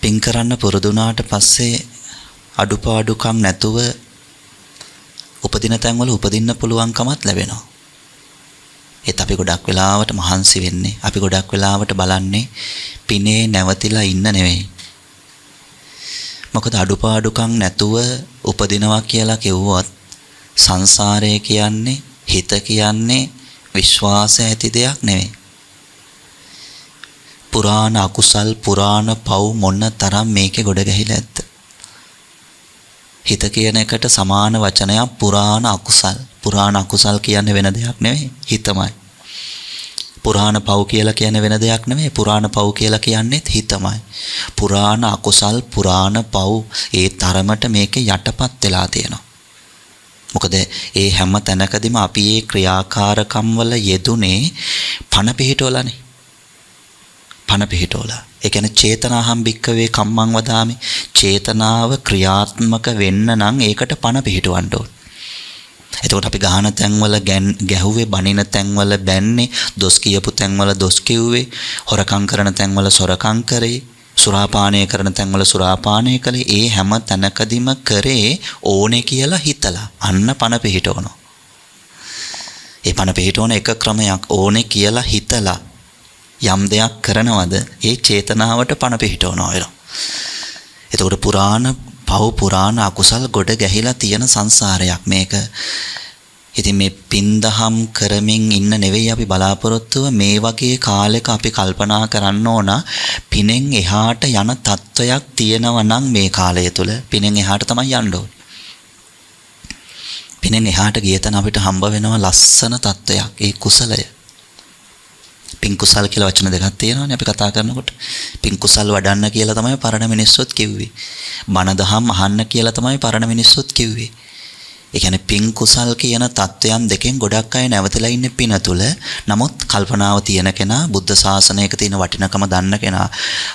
පින් කරන්න පුරුදු වුණාට පස්සේ අඩුපාඩුකම් නැතුව උපදින තැන්වල උපදින්න පුළුවන්කමත් ලැබෙනවා. ඒත් අපි ගොඩක් වෙලාවට මහන්සි වෙන්නේ, අපි ගොඩක් වෙලාවට බලන්නේ පිනේ නැවතිලා ඉන්න නෙවෙයි. මොකද අඩුපාඩුකම් නැතුව උපදිනවා කියලා කිව්වොත් සංසාරය කියන්නේ, හිත කියන්නේ විශ්වාසය ඇති දෙයක් නෙවෙයි. පුරාණ අකුසල්, පුරාණ පව් මොන තරම් මේකේ ගොඩ ගැහිලා ඇද්ද? හිත කියන එකට සමාන වචනයක් පුරාණ අකුසල්. පුරාණ අකුසල් කියන්නේ වෙන දෙයක් නෙවෙයි, හිතමයි. පුරාණ පව් කියලා කියන්නේ වෙන දෙයක් නෙවෙයි, පුරාණ පව් කියලා කියන්නේත් හිතමයි. පුරාණ අකුසල්, පුරාණ පව් ඒ තරමට මේකේ යටපත් වෙලා තියෙනවා. මොකද ඒ හැම තැනකදීම අපි ඒ ක්‍රියාකාරකම් වල යෙදුනේ පණ පිහිටවලානේ. පණ පිහිටවලා. ඒ කියන්නේ චේතනාහම් භික්කවේ කම්මං වදාමි. චේතනාව ක්‍රියාත්මක වෙන්න නම් ඒකට පණ පිහිටවන්න ඕන. එතකොට අපි ගහන තැන්වල ගැහුවේ, බනින තැන්වල බැන්නේ, දොස් කියපු තැන්වල දොස් කිව්වේ, හොරකම් කරන තැන්වල සොරකම් කරේ, සුරාපානය කරන තැන්වල සුරාපානය කළේ. ඒ හැම තැනකදීම කරේ ඕනේ කියලා හිතලා. අන්න පණ පිහිටවනවා. ඒ පණ පිහිටවන එක ක්‍රමයක් ඕනේ කියලා හිතලා යම් දෙයක් කරනවද ඒ චේතනාවට පණ පිහිටවනවා වෙනවා. එතකොට පුරාණ පව්, පුරාණ අකුසල් ගොඩ ගැහිලා තියෙන සංසාරයක් මේක. ඉතින් මේ පින්දහම් කරමින් ඉන්න නෙවෙයි අපි බලාපොරොත්තුව. මේ වගේ කාලෙක අපි කල්පනා කරන්න ඕන පිනෙන් එහාට යන තත්වයක් තියෙනවා නම් මේ කාලය තුල පිනෙන් එහාට තමයි යන්න ඕන. පිනෙන් එහාට ගිය තැන අපිට හම්බ වෙනවා ලස්සන තත්වයක්, ඒ කුසලය. පින් කුසල් කියලා වචන දෙකක් තියෙනවානේ අපි කතා කරනකොට. පින් කුසල් වඩන්න කියලා තමයි පරණ මිනිස්සුත් කිව්වේ. බණ දහම් අහන්න කියලා තමයි පරණ මිනිස්සුත් කිව්වේ. ඒ කියන්නේ පින් කුසල් කියන තත්වයන් දෙකෙන් ගොඩක් අය නැවතලා ඉන්නේ පින තුල. නමුත් කල්පනාව තියෙන කෙනා, බුද්ධ ශාසනයක තියෙන වටිනකම දන්න කෙනා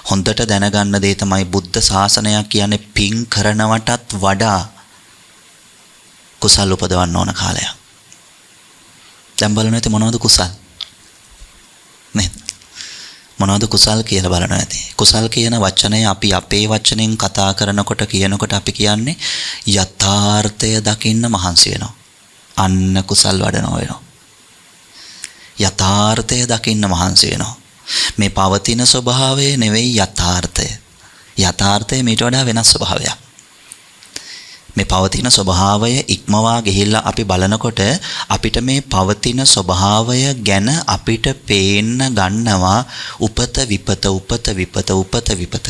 හොඳට දැනගන්න දේ තමයි බුද්ධ ශාසනයක් කියන්නේ පින් කරනවටත් වඩා කුසල් උපදවන්න ඕන කාලයක්. දැන් බලන්න ඇති මොනවද කුසල්? නේද? මොනවද කුසල් කියලා බලනවා ඇති. කුසල් කියන වචනය අපි අපේ වචනෙන් කතා කරනකොට කියනකොට අපි කියන්නේ යථාර්ථය දකින්න මහන්සි වෙනවා. අන්න කුසල් වඩනවා වෙනවා. යථාර්ථය දකින්න මහන්සි වෙනවා. මේ පවතින ස්වභාවය නෙවෙයි යථාර්ථය. යථාර්ථය මීට වඩා වෙනස් ස්වභාවයක්. මේ පවතින ස්වභාවය ඉක්මවා ගිහිල්ලා අපි බලනකොට අපිට මේ පවතින ස්වභාවය ගැන අපිට පේන්න ගන්නවා උපත විපත, උපත විපත, උපත විපත.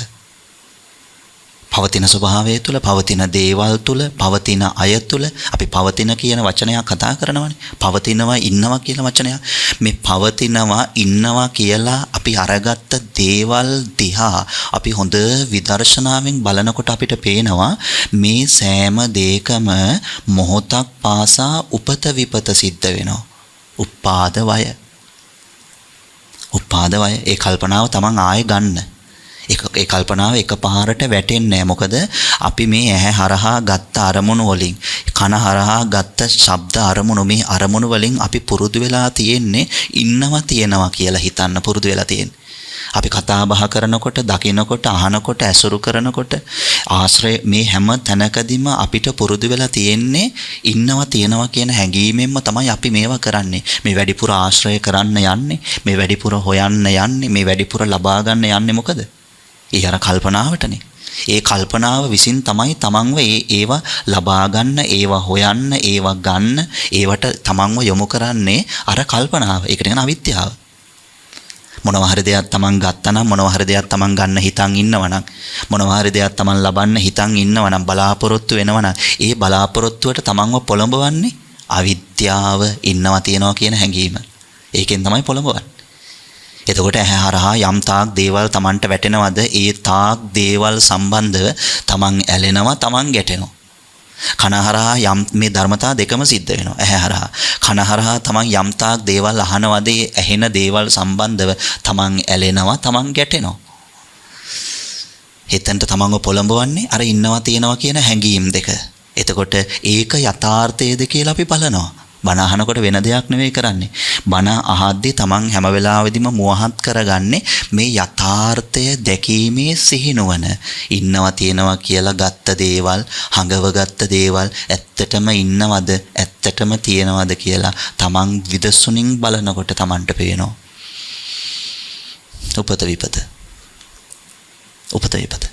පවතින ස්වභාවය තුළ, පවතින දේවල් තුළ, පවතින අය තුළ අපි පවතින කියන වචනයක් කතා කරනවානේ. පවතිනවා, ඉන්නවා කියන වචනයක්. මේ පවතිනවා, ඉන්නවා කියලා අපි අරගත්ත දේවල් දිහා අපි හොඳ විදර්ශනාවෙන් බලනකොට අපිට පේනවා මේ සෑම දෙයකම මොහොතක් පාසා උපත විපත සිද්ධ වෙනවා. උපාද වය. උපාද වය. ඒ කල්පනාව තමන් ආයෙ ගන්න. ඒ කල්පනාව එකපාරට වැටෙන්නේ නැහැ. මොකද අපි මේ ඇහැ හරහා ගත්ත අරමුණු වලින්, කන හරහා ගත්ත ශබ්ද අරමුණු, මේ අරමුණු වලින් අපි පුරුදු වෙලා තියෙන්නේ ඉන්නවා තියෙනවා කියලා හිතන්න පුරුදු වෙලා තියෙන්නේ. අපි කතා බහ කරනකොට, දකිනකොට, අහනකොට, ඇසුරු කරනකොට, ආශ්‍රය මේ හැම තැනකදීම අපිට පුරුදු වෙලා තියෙන්නේ ඉන්නවා තියෙනවා කියන හැඟීමෙන්ම තමයි අපි මේවා කරන්නේ. මේ වැඩිපුර ආශ්‍රය කරන්න යන්නේ, මේ වැඩිපුර හොයන්න යන්නේ, මේ වැඩිපුර ලබා ගන්න යන්නේ මොකද? ඒ අර කල්පනාවටනේ. ඒ කල්පනාව විසින් තමයි තමන්ව ඒවා ලබා ගන්න, ඒවා හොයන්න, ඒවා ගන්න, ඒවට තමන්ව යොමු කරන්නේ අර කල්පනාව. ඒකට කියන අවිද්‍යාව. මොනවා හරි දෙයක් තමන් ගත්තා නම්, මොනවා හරි දෙයක් තමන් ගන්න හිතන් ඉන්නවා නම්, මොනවා හරි දෙයක් තමන් ලබන්න හිතන් ඉන්නවා නම්, බලාපොරොත්තු වෙනවා නම්, ඒ බලාපොරොත්තුවට තමන්ව පොළඹවන්නේ අවිද්‍යාව, ඉන්නවා තියනවා කියන හැඟීම. ඒකෙන් තමයි පොළඹවන්නේ. එතකොට ඇහැ හරහා යම් තාක් දේවල් තමන්ට වැටෙනවද, ඒ තාක් දේවල් සම්බන්ධව තමන් ඇලෙනවා, තමන් ගැටෙනවා. කන හරහා යම් මේ ධර්මතා දෙකම සිද්ධ වෙනවා. ඇහැ හරහා, කන හරහා තමන් යම් තාක් දේවල් අහනවද, ඒ ඇහෙන දේවල් සම්බන්ධව තමන් ඇලෙනවා, තමන් ගැටෙනවා. හිතෙන්ට තමන්ව පොළඹවන්නේ අර ඉන්නවා තියනවා කියන හැඟීම් දෙක. එතකොට ඒක යථාර්ථයද කියලා අපි බලනවා. බණ අහනකොට වෙන දෙයක් නෙවෙයි කරන්නේ. බණ අහද්දී තමන් හැම වෙලාවෙදිම මුවහත් කරගන්නේ මේ යථාර්ථය දැකීමේ සිහිනුවන. ඉන්නවා තියෙනවා කියලා ගත්ත දේවල්, හඟව ගත්ත දේවල් ඇත්තටම ඉන්නවද, ඇත්තටම තියෙනවද කියලා තමන් විදසුනින් බලනකොට තමන්ට පේනවා. උපත විපත. උපත විපත.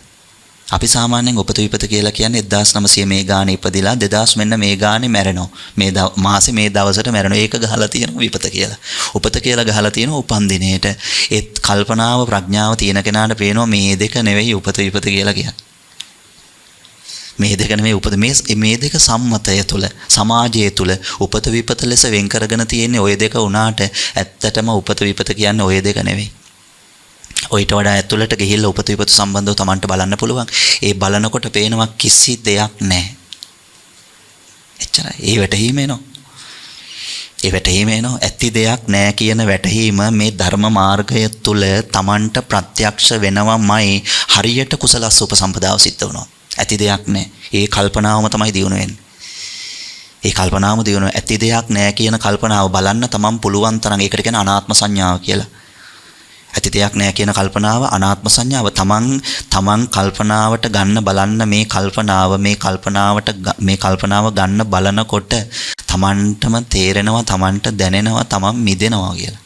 අපි සාමාන්‍යයෙන් උපත විපත කියලා කියන්නේ 1900 මේ ගානේ ඉපදිලා 2000 මෙන්න මේ ගානේ මැරෙනවා. මේ මාසේ මේ දවසට මැරෙනවා. ඒක ගහලා තියෙනවා විපත කියලා. උපත කියලා ගහලා තියෙනවා උපන් දිනේට. ඒත් කල්පනාව ප්‍රඥාව තියෙන කෙනාට පේනවා මේ දෙක නෙවෙයි උපත විපත කියලා කියන්නේ. මේ දෙක නෙවෙයි උපත. මේ දෙක සම්මතය තුළ, සමාජය තුළ උපත විපත ලෙස වෙන් කරගෙන තියෙන්නේ ඔය දෙක වුණාට ඇත්තටම උපත විපත කියන්නේ ඔය දෙක නෙවෙයි. ඔయిత වඩා ඇතුළට ගිහිල්ලා උපත විපත සම්බන්ධව Tamanට බලන්න පුළුවන්. ඒ බලනකොට පේනවා කිසි දෙයක් නැහැ. එච්චරයි. ඒ වැටහීම එනවා. ඒ වැටහීම එනවා. ඇති දෙයක් නැහැ කියන වැටහීම මේ ධර්ම මාර්ගය තුළ Tamanට ප්‍රත්‍යක්ෂ වෙනවමයි. හරියට කුසලස්ස උපසම්පදාව සිද්ධ වෙනවා. ඇති දෙයක් නැහැ. ඒ කල්පනාවම තමයි දියුණු වෙන්නේ. ඒ කල්පනාවම දියුණු. ඇති දෙයක් නැහැ කියන කල්පනාව බලන්න Taman පුළුවන් තරම්, ඒකට කියන අනාත්ම සංඥාව කියලා. ඇති දෙයක් නෑ කියන කල්පනාව අනාත්ම සංඥාව. තමන් කල්පනාවට ගන්න බලන්න මේ කල්පනාව, මේ කල්පනාවට මේ කල්පනාව ගන්න බලනකොට තමන්ටම තේරෙනවා, තමන්ට දැනෙනවා, තමන් මිදෙනවා කියලා.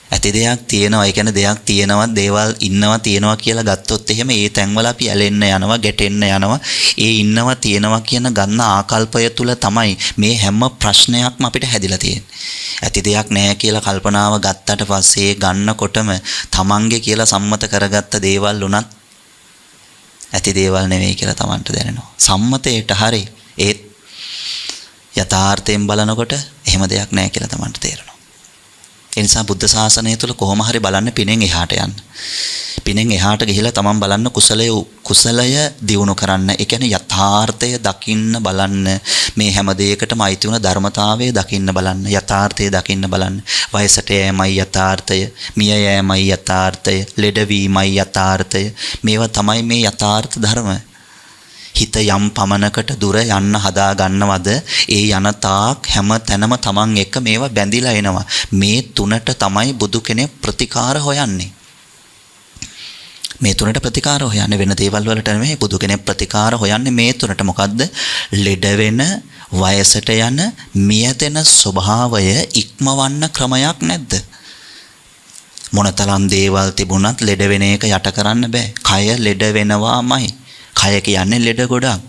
ඇති දෙයක් තියෙනවා, ඒ කියන්නේ දෙයක් තියෙනවා, දේවල් ඉන්නවා තියෙනවා කියලා ගත්තොත් එහෙම ඒ තැන්වල අපි ඇලෙන්න යනවා, ගැටෙන්න යනවා. ඒ ඉන්නවා තියෙනවා කියන ගන්න ආකල්පය තුල තමයි මේ හැම ප්‍රශ්නයක්ම අපිට හැදිලා තියෙන්නේ. ඇති දෙයක් නෑ කියලා කල්පනාව ගත්තට පස්සේ ගන්නකොටම තමන්ගේ කියලා සම්මත කරගත්ත දේවල් උනත් ඇති දේවල් නෙවෙයි කියලා තමන්ට දැනෙනවා. සම්මතයට හරි, ඒත් යථාර්ථයෙන් බලනකොට එහෙම දෙයක් නෑ කියලා තමන්ට තේරෙනවා. ඒ නිසා බුද්ධ ශාසනය තුළ කොහොම හරි බලන්න පිනෙන් එහාට යන්න. පිනෙන් එහාට ගිහිලා තමන් බලන්න කුසලය දියුණු කරන්න. ඒ කියන්නේ යථාර්ථය දකින්න බලන්න. මේ හැම දෙයකටම අයිති වුණ ධර්මතාවය දකින්න බලන්න. යථාර්ථය දකින්න බලන්න. වයසට යෑමයි යථාර්ථය, මිය යෑමයි යථාර්ථය, ලෙඩවීමයි යථාර්ථය. මේවා තමයි මේ යථාර්ථ ධර්ම. හිත යම් පමණකට දුර යන්න හදා ගන්නවද, ඒ යන තාක් හැම තැනම තමන් එක්ක මේවා බැඳිලා එනවා. මේ තුනට තමයි බුදු කෙනෙක් ප්‍රතිකාර හොයන්නේ. මේ තුනට ප්‍රතිකාර හොයන්නේ වෙන දේවල් වලට නෙමෙයි. බුදු කෙනෙක් ප්‍රතිකාර හොයන්නේ මේ තුනට. මොකද්ද? ලෙඩ වෙන, වයසට යන, මියදෙන ස්වභාවය ඉක්මවන්න ක්‍රමයක් නැද්ද? මොනතරම් දේවල් තිබුණත් ලෙඩ වෙන එක යට කරන්න බෑ. කය ලෙඩ වෙනවාමයි. කය කියන්නේ ලෙඩ ගොඩක්.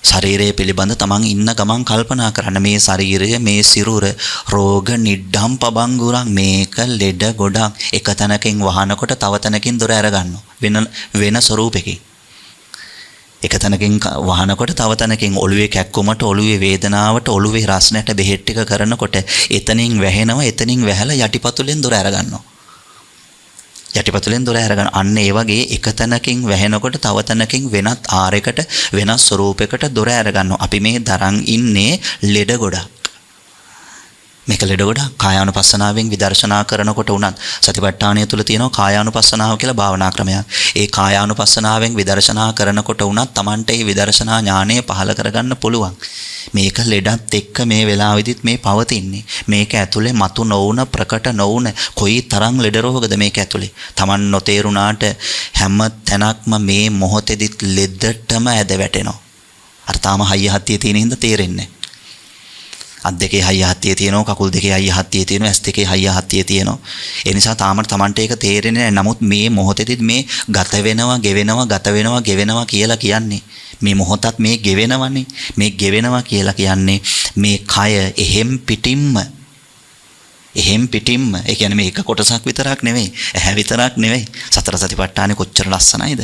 ශරීරය පිළිබඳ තමන් ඉන්න ගමන් කල්පනා කරන්න. මේ ශරීරය, මේ සිරුර රෝග නිඩ්ඩම් පබංගුරන්, මේක ලෙඩ ගොඩක්. එක තැනකින් වහනකොට තව තැනකින් දොර අරගන්නවා. වෙන වෙන ස්වරූපයකින්. එක තැනකින් වහනකොට තව තැනකින් ඔළුවේ කැක්කුමට, ඔළුවේ වේදනාවට, ඔළුවේ රස්නයට බෙහෙත් ටික කරනකොට එතනින් වැහෙනවා. එතනින් වැහලා යටිපතුලෙන් දොර අරගන්නවා. යටිපතුලෙන් දොර අරගන්න. අන්න ඒ වගේ එක තැනකින් වැහෙනකොට තව තැනකින් වෙනත් ආරයකට, වෙනස් ස්වරූපයකට දොර අරගන්නවා. අපි මේ දරන් ඉන්නේ ලෙඩ ගොඩක්. මේක ලෙඩ ගොඩක්. කායානුපස්සනාවෙන් විදර්ශනා කරනකොට උනත් සතිපට්ඨානය තුල තියෙනවා කායානුපස්සනාව කියලා භාවනා ක්‍රමයක්. ඒ කායානුපස්සනාවෙන් විදර්ශනා කරනකොට උනත් Tamante ඒ විදර්ශනා ඥානය පහළ කරගන්න පුළුවන්. මේක ලෙඩත් එක්ක මේ වෙලාවෙදිත් මේ පවතින්නේ. මේක ඇතුලේ මතු නොවුන, ප්‍රකට නොවුන කොයි තරම් ලෙඩ රෝගද මේක ඇතුලේ. Taman නොතේරුණාට හැම තැනක්ම මේ මොහොතේදිත් ලෙඩටම ඇද වැටෙනවා. අර තාම හයිය හත්තිය තියෙන හින්දා තේරෙන්නේ නැහැ. අත් දෙකේ හයිය හත්තිය තියෙනවා, කකුල් දෙකේ හයිය හත්තිය තියෙනවා, ඇස් දෙකේ හයිය හත්තිය තියෙනවා. ඒ නිසා තාම Tamante ඒක තේරෙන්නේ නැහැ. නමුත් මේ මොහොතේදිත් මේ ගත වෙනවා, ගෙවෙනවා, ගත වෙනවා, ගෙවෙනවා කියලා කියන්නේ මේ මොහොතත් මේ ගෙවෙනවනේ. මේ ගෙවෙනවා කියලා කියන්නේ මේ කය එහෙම් පිටින්ම, එහෙම් පිටින්ම, ඒ කියන්නේ මේ එක කොටසක් විතරක් නෙවෙයි, ඇහැ විතරක් නෙවෙයි. සතර සතිපට්ඨානෙ කොච්චර ලස්සනයිද?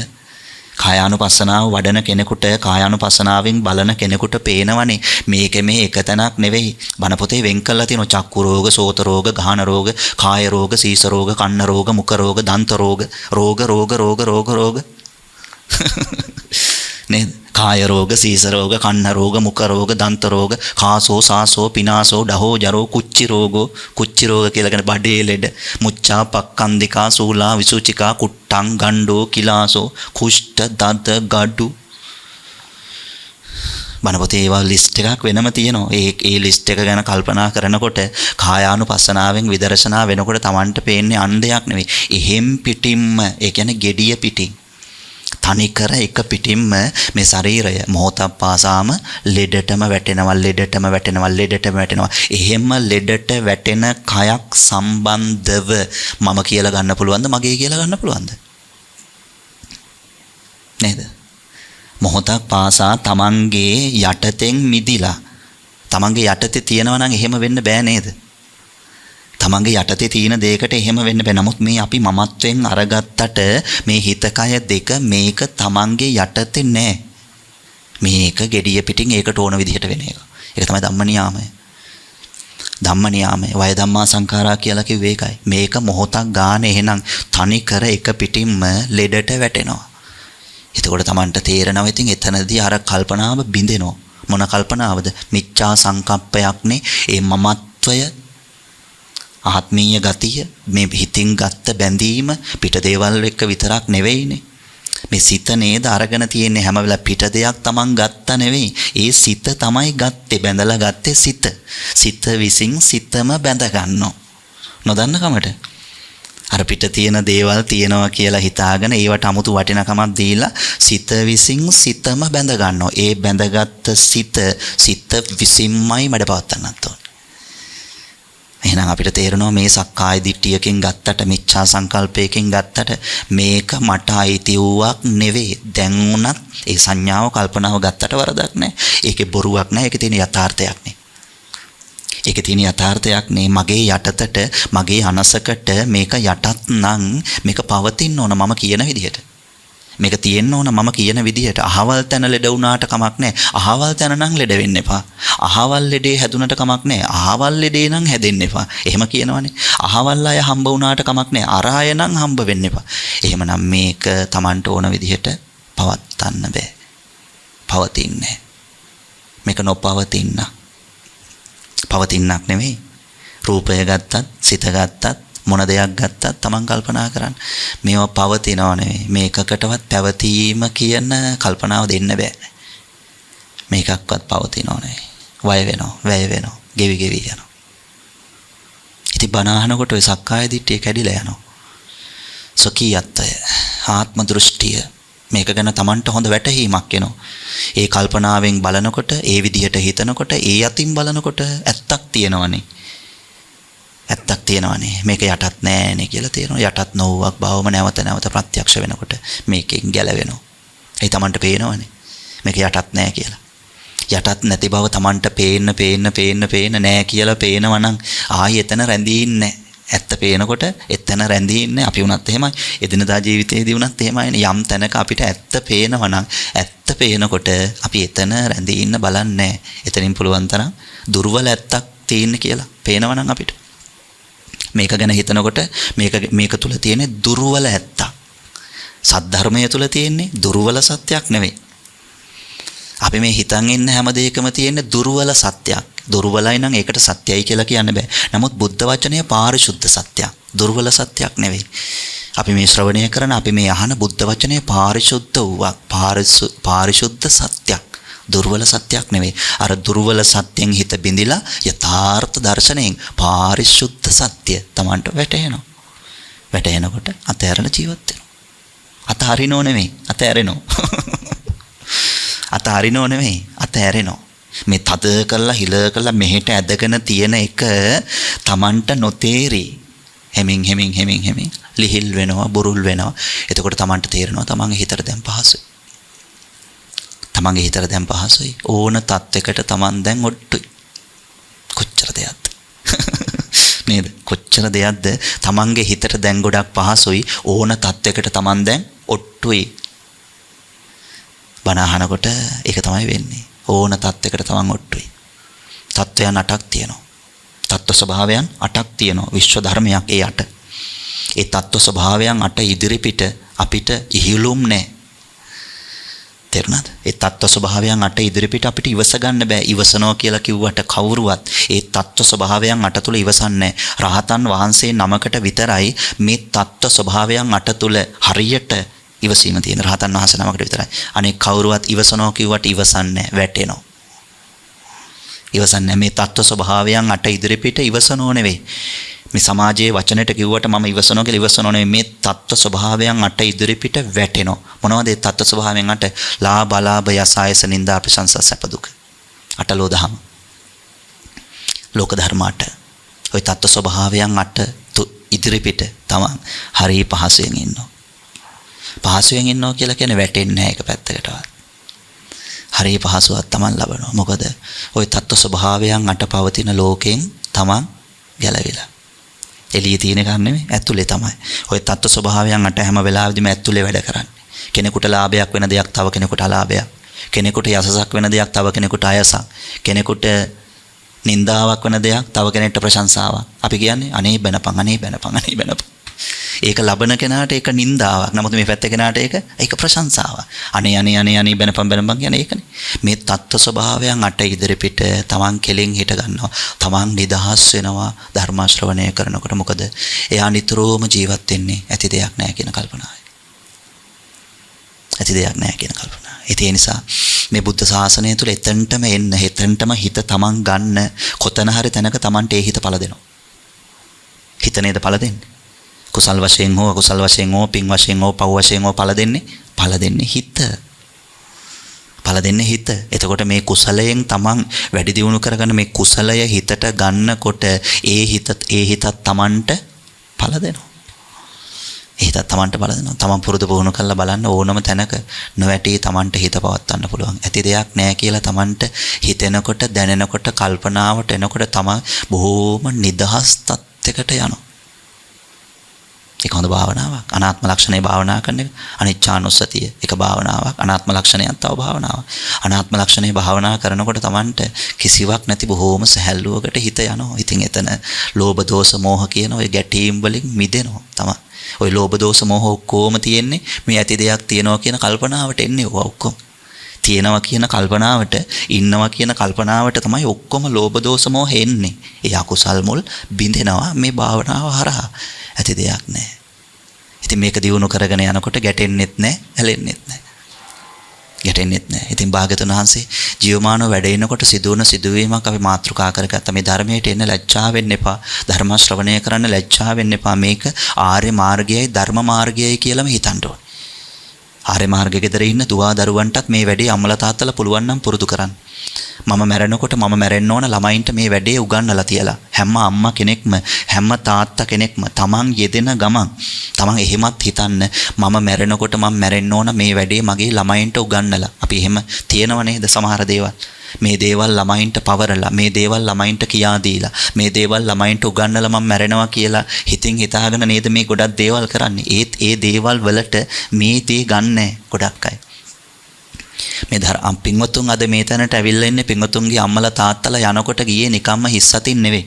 කායානුපස්සනාව වඩන කෙනෙකුට, කායානුපස්සනාවෙන් බලන කෙනෙකුට පේනවනේ මේක මේ එක තැනක් නෙවෙයි. බණ පොතේ වෙන් කරලා තියෙනවා චක්කු රෝග, සෝත රෝග, ගහන රෝග, කාය රෝග, සීස රෝග, කන්න රෝග, මුඛ රෝග, දන්ත රෝග, රෝග රෝග රෝග රෝග රෝග නේද? කාය රෝග, සීස රෝග, කන්න රෝග, මුඛ රෝග, දන්ත රෝග, කාසෝ, සාසෝ, පිනාසෝ, ඩහෝ, ජරෝ, කුච්චි රෝගෝ, කුච්චි රෝග කියලා කියන්නේ බඩේ ලෙඩ, මුච්චා, පක්කන්දිකා, සූලා, විසුචිකා, කුට්ටං, ගණ්ඩෝ, කිලාසෝ, කුෂ්ඨ, දද, ගඩු. බණ පොතේ ඒවා ලිස්ට් එකක් වෙනම තියෙනවා. ඒ ඒ ලිස්ට් එක ගැන කල්පනා කරනකොට කායානුපස්සනාවෙන් විදර්ශනා වෙනකොට Tamanට පේන්නේ අන් දෙයක් නෙවෙයි. එහෙම් පිටින්ම, ඒ කියන්නේ gediya පිටින්, තනිකර එක පිටින්ම මේ ශරීරය මොහොතක් පාසාම ලෙඩටම වැටෙනවා, ලෙඩටම වැටෙනවා, ලෙඩටම වැටෙනවා. එහෙම ලෙඩට වැටෙන කයක් සම්බන්ධව මම කියලා ගන්න පුළුවන්ද, මගේ කියලා ගන්න පුළුවන්ද? නේද? මොහොතක් පාසා තමන්ගේ යටතෙන් මිදිලා, තමන්ගේ යටතේ තියෙනවා නම් එහෙම වෙන්න බෑ නේද? තමන්ගේ යටතේ තියෙන දෙයකට එහෙම වෙන්න බෑ. නමුත් මේ අපි මමත්වෙන් අරගත්තට මේ හිත කය දෙක මේක තමන්ගේ යටතේ නෑ. මේක gediya පිටින් ඒකට ඕන විදිහට වෙන එක. ඒක තමයි ධම්ම නියාමය. ධම්ම නියාමය. වය ධම්මා සංඛාරා කියලා කිව්වේ ඒකයි. මේක මොහොතක් ගානේ එහෙනම් තනි කර එක පිටින්ම ලෙඩට වැටෙනවා. එතකොට තමන්ට තේරෙනවා ඉතින් එතනදී අර කල්පනාව බිඳෙනවා. මොන කල්පනාවද? මිච්ඡා සංකප්පයක්නේ. ඒ මමත්වය, ආත්මීය ගතිය, මේ හිතින් ගත්ත බැඳීම පිට දේවල් එක්ක විතරක් නෙවෙයිනේ. මේ සිත නේද අරගෙන තියෙන්නේ හැම වෙලාවෙ පිට දෙයක් තමන් ගත්ත නෙවෙයි. ඒ සිත තමයි ගත්තේ, බැඳලා ගත්තේ සිත. සිත විසින් සිතම බැඳ ගන්නවා. නොදන්න කමට. අර පිට තියෙන දේවල් තියෙනවා කියලා හිතාගෙන ඒවට 아무තු වටිනකමක් දීලා සිත විසින් සිතම බැඳ ගන්නවා. ඒ බැඳගත්ත සිත සිත විසින්මයි මඩ පවත්තන්නත් ඕන. එහෙනම් අපිට තේරෙනවා මේ සක්කාය දිට්ඨියකින් ගත්තට, මිච්ඡා සංකල්පයකින් ගත්තට මේක මට අයිති වූවක් නෙවෙයි. දැන් වුණත් ඒ සංඥාව කල්පනාව ගත්තට වරදක් නෑ. ඒකේ බොරුවක් නෑ. ඒකේ තියෙන යථාර්ථයක් නේ. ඒකේ තියෙන යථාර්ථයක් නේ. මගේ යටතට, මගේ අනසකට මේක යටත් නම් මේක පවතින්න ඕන මම කියන විදිහට. මේක තියෙන්න ඕන මම කියන විදිහට. අහවල් තැන ලෙඩ වුණාට කමක් නැහැ. අහවල් තැන නම් ලෙඩ වෙන්න එපා. අහවල් ලෙඩේ හැදුනට කමක් නැහැ. අහවල් ලෙඩේ නම් හැදෙන්න එපා. එහෙම කියනවනේ. අහවල් අය හම්බ වුණාට කමක් නැහැ. අර අය නම් හම්බ වෙන්න එපා. එහෙමනම් මේක Tamanට ඕන විදිහට පවත්තන්න බෑ. පවතින්නේ. මේක නොපවතින්න. පවතින්නක් නෙවෙයි. රූපය ගත්තත්, සිත ගත්තත්, මොන දෙයක් ගත්තත් Taman කල්පනා කරන්න. මේවා පවතිනව නෙවෙයි. මේකකටවත් පැවතීම කියන කල්පනාව දෙන්න බෑ. මේකක්වත් පවතිනව නෙවෙයි. වය වෙනවා, වැය වෙනවා, ගෙවි ගෙවි යනවා. ඉතින් බණ අහනකොට ඔය සක්කාය දිට්ඨිය කැඩිලා යනවා. සොකීයත්වය, ආත්ම දෘෂ්ටිය, මේක ගැන Tamanට හොඳ වැටහීමක් එනවා. ඒ කල්පනාවෙන් බලනකොට, ඒ විදිහට හිතනකොට, ඒ අතින් බලනකොට ඇත්තක් තියෙනවනේ. ඇත්තක් තියෙනවනේ. මේක යටත් නෑනේ කියලා තේරෙනවා. යටත් නොවුවක් බවම නැවත නැවත ප්‍රත්‍යක්ෂ වෙනකොට මේකෙන් ගැලවෙනවා. ඒ Tamanට පේනවනේ. මේක යටත් නෑ කියලා. යටත් නැති බව Tamanට පේන්න පේන්න පේන්න පේන්න නෑ කියලා පේනවා නම් ආයි එතන රැඳී ඉන්නේ. ඇත්ත පේනකොට එතන රැඳී ඉන්නේ. අපි වුණත් එහෙමයි. එදිනදා ජීවිතේදී වුණත් එහෙමයිනේ. යම් තැනක අපිට ඇත්ත පේනවා නම් ඇත්ත පේනකොට අපි එතන රැඳී ඉන්න බලන්නේ නෑ. එතනින් පුළුවන් තරම් දුර්වල ඇත්තක් තියෙන්න කියලා පේනවා නම් අපිට. මේක ගැන හිතනකොට මේක මේක තුල තියෙන දුර්වල ඇත්තක්. සද්ධර්මය තුල තියෙන්නේ දුර්වල සත්‍යක් නෙවෙයි. අපි මේ හිතන් ඉන්න හැම දෙයකම තියෙන දුර්වල සත්‍යක්. දුර්වලයි නම් ඒකට සත්‍යයි කියලා කියන්න බෑ. නමුත් බුද්ධ වචනය පාරිශුද්ධ සත්‍යක්. දුර්වල සත්‍යක් නෙවෙයි. අපි මේ ශ්‍රවණය කරන, අපි මේ අහන බුද්ධ වචනය පාරිශුද්ධ වූවක්. පාරිශුද්ධ සත්‍යක්. දුර්වල සත්‍යක් නෙවෙයි. අර දුර්වල සත්‍යයෙන් හිත බිඳිලා යථාර්ථ දර්ශනයෙන් පාරිශුද්ධ සත්‍ය Tamanට වැටහෙනවා. වැටහෙනකොට අතහැරලා ජීවත් වෙනවා. අතහරිනෝ නෙවෙයි, අතහැරෙනෝ. අතහරිනෝ නෙවෙයි, අතහැරෙනෝ. මේ තද කරලා හිල කරලා මෙහෙට ඇදගෙන තියෙන එක Tamanට නොතේරි හෙමින් හෙමින් හෙමින් හෙමින් ලිහිල් වෙනවා, බුරුල් වෙනවා. එතකොට Tamanට තේරෙනවා තමන්ගේ හිතට දැන් පහසුයි. තමන්ගේ හිතට දැන් පහසුයි. ඕන තත්වයකට තමන් දැන් ඔට්ටුයි. කොච්චර දෙයක්ද නේද? කොච්චර දෙයක්ද තමන්ගේ හිතට දැන් ගොඩක් පහසුයි. ඕන තත්වයකට තමන් දැන් ඔට්ටුයි. බණ අහනකොට ඒක තමයි වෙන්නේ. ඕන තත්වයකට තමන් ඔට්ටුයි. තත්වයන් 8ක් තියෙනවා. තත්ත්ව ස්වභාවයන් 8ක් තියෙනවා. විශ්ව ධර්මයක් ඒ 8. ඒ තත්ත්ව ස්වභාවයන් 8 ඉදිරිපිට අපිට ඉහිලුම් නෑ. තේරුණාද? ඒ තත්ත්ව ස්වභාවයන් 8 ඉදිරිපිට අපිට ඉවස ගන්න බෑ. ඉවසනවා කියලා කිව්වට කවුරුවත් ඒ තත්ත්ව ස්වභාවයන් 8 තුල ඉවසන්නේ නෑ. රහතන් වහන්සේ නමකට විතරයි මේ තත්ත්ව ස්වභාවයන් 8 තුල හරියට ඉවසීම තියෙන. රහතන් වහන්සේ නමකට විතරයි. අනෙක් කවුරුවත් ඉවසනවා කිව්වට ඉවසන්නේ නෑ, වැටෙනවා. ඉවසන්නේ මේ තත්ත්ව ස්වභාවයන් අට ඉදිරිපිට ඉවසනෝ නෙවෙයි. මේ සමාජයේ වචනෙට කිව්වට මම ඉවසනෝ කියලා ඉවසනෝ නෙවෙයි. මේ තත්ත්ව ස්වභාවයන් අට ඉදිරිපිට වැටෙනවා. මොනවද ඒ තත්ත්ව ස්වභාවයන් අට? ලාභ අලාභ යස ආයස නිന്ദා ප්‍රශංසා සැප දුක. අටලෝ දහම. ලෝක ධර්ම අට. ওই තත්ත්ව ස්වභාවයන් අට ඉදිරිපිට තමන් හරි පහසුවෙන් ඉන්නවා. පහසුවෙන් ඉන්නවා කියලා කියන්නේ වැටෙන්නේ නැහැ එක පැත්තකටවත්. හරි පහසුවක් තමන් ලබනවා. මොකද ওই තත්ත්ව ස්වභාවයන් අට පවතින ලෝකෙන් තමන් ගැලවිලා. එළියේ තියෙන එකක් නෙමෙයි, ඇතුලේ තමයි. ওই තත්ත්ව ස්වභාවයන් අට හැම වෙලාවෙදිම ඇතුලේ වැඩ කරන්නේ. කෙනෙකුට ලාභයක් වෙන දෙයක් තව කෙනෙකුට අලාභයක්. කෙනෙකුට යසසක් වෙන දෙයක් තව කෙනෙකුට අයසක්. කෙනෙකුට නින්දාවක් වෙන දෙයක් තව කෙනෙක්ට ප්‍රශංසාවක්. අපි කියන්නේ අනේ බැනපන්, අනේ බැනපන්, අනේ බැනපන්. ඒක ලබන කෙනාට ඒක නින්දාවක්. නමුත් මේ පැත්තේ කෙනාට ඒක ප්‍රශංසාවක්. අනේ අනේ අනේ අනේ බැනපන් බැනපන් කියන්නේ ඒකනේ. මේ තත්ත්ව ස්වභාවයන් අට ඉදිරිපිට තමන් කෙලින් හිට ගන්නවා. තමන් නිදහස් වෙනවා ධර්ම ශ්‍රවණය කරනකොට. මොකද එයා නිතරම ජීවත් වෙන්නේ ඇති දෙයක් නෑ කියන කල්පනාවයි. ඇති දෙයක් නෑ කියන කල්පනාව. ඒ නිසා මේ බුද්ධ ශාසනය තුළ එතනටම එන්න, එතනටම හිත තමන් ගන්න, කොතන හරි තැනක තමන්ට ඒ හිත පළ දෙනවා. හිත නේද පළ දෙන්නේ? කුසල් වශයෙන් හෝ අකුසල් වශයෙන් හෝ පින් වශයෙන් හෝ පව් වශයෙන් හෝ පළ දෙන්නේ, පළ දෙන්නේ හිත. පළ දෙන්නේ හිත. එතකොට මේ කුසලයෙන් තමන් වැඩි දියුණු කරගන්න මේ කුසලය හිතට ගන්නකොට ඒ හිතත් තමන්ට පළ දෙනවා. ඒ හිතත් තමන්ට පළ දෙනවා. තමන් පුරුදු පුහුණු කරලා බලන්න ඕනම තැනක නොවැටි තමන්ට හිත පවත්වන්න පුළුවන්. ඇති දෙයක් නෑ කියලා තමන්ට හිතෙනකොට, දැනෙනකොට, කල්පනාවට එනකොට තමන් බොහෝම නිදහස් තත්යකට යනවා. ඒක හොඳ භාවනාවක්. අනාත්ම ලක්ෂණය භාවනා කරන එක, අනිච්චානුස්සතිය එක භාවනාවක්. අනාත්ම ලක්ෂණයත් තව භාවනාවක්. අනාත්ම ලක්ෂණය භාවනා කරනකොට තමන්ට කිසිවක් නැති බොහෝම සැහැල්ලුවකට හිත යනවා. ඉතින් එතන ලෝභ දෝෂ මෝහ කියන ඔය ගැටීම් වලින් මිදෙනවා තමන්. ඔය ලෝභ දෝෂ මෝහ ඔක්කොම තියෙන්නේ මේ ඇති දෙයක් තියෙනවා කියන කල්පනාවට එන්නේ. ඔවා ඔක්කොම තියෙනවා කියන කල්පනාවට, ඉන්නවා කියන කල්පනාවට තමයි ඔක්කොම ලෝභ දෝෂ මෝහ එන්නේ. ඒ අකුසල් මුල් බිඳෙනවා මේ භාවනාව හරහා. ඇති දෙයක් නෑ. ඉතින් මේක දියුණු කරගෙන යනකොට ගැටෙන්නෙත් නෑ, ඇලෙන්නෙත් නෑ. ගැටෙන්නෙත් නෑ. ඉතින් භාග්‍යතුන් වහන්සේ ජීවමානව වැඩ ඉනකොට සිදුවන සිදුවීමක් අපි මාතෘකා කරගත්තා. මේ ධර්මයට එන්න ලැජ්ජා වෙන්න එපා. ධර්ම ශ්‍රවණය කරන්න ලැජ්ජා වෙන්න එපා. මේක ආර්ය මාර්ගයයි ධර්ම මාර්ගයයි කියලාම හිතන්න ඕනේ. ආර්ය මාර්ගයේ ගෙදර ඉන්න දුවා දරුවන්ටත් මේ වැඩේ අම්මලා තාත්තලා පුළුවන් නම් පුරුදු කරන්න. මම මැරෙනකොට මම මැරෙන්න ඕන ළමයින්ට මේ වැඩේ උගන්වලා තියලා. හැම අම්මා කෙනෙක්ම, හැම තාත්තා කෙනෙක්ම තමන් යෙදෙන ගමන් තමන් එහෙමත් හිතන්න, මම මැරෙනකොට මම මැරෙන්න ඕන මේ වැඩේ මගේ ළමයින්ට උගන්වලා. අපි එහෙම තියෙනව නේද සමහර දේවල්. මේ දේවල් ළමයින්ට පවරලා, මේ දේවල් ළමයින්ට කියා දීලා, මේ දේවල් ළමයින්ට උගන්වලා මම මැරෙනවා කියලා හිතින් හිතාගෙන නේද මේ ගොඩක් දේවල් කරන්නේ. ඒත් ඒ දේවල් වලට මේ දේ ගන්නෑ ගොඩක් අය. මේ පින්වතුන් අද මේ තැනට ඇවිල්ලා ඉන්නේ පින්වතුන්ගේ අම්මලා තාත්තලා යනකොට ගියේ නිකම්ම හිස් අතින් නෙවෙයි.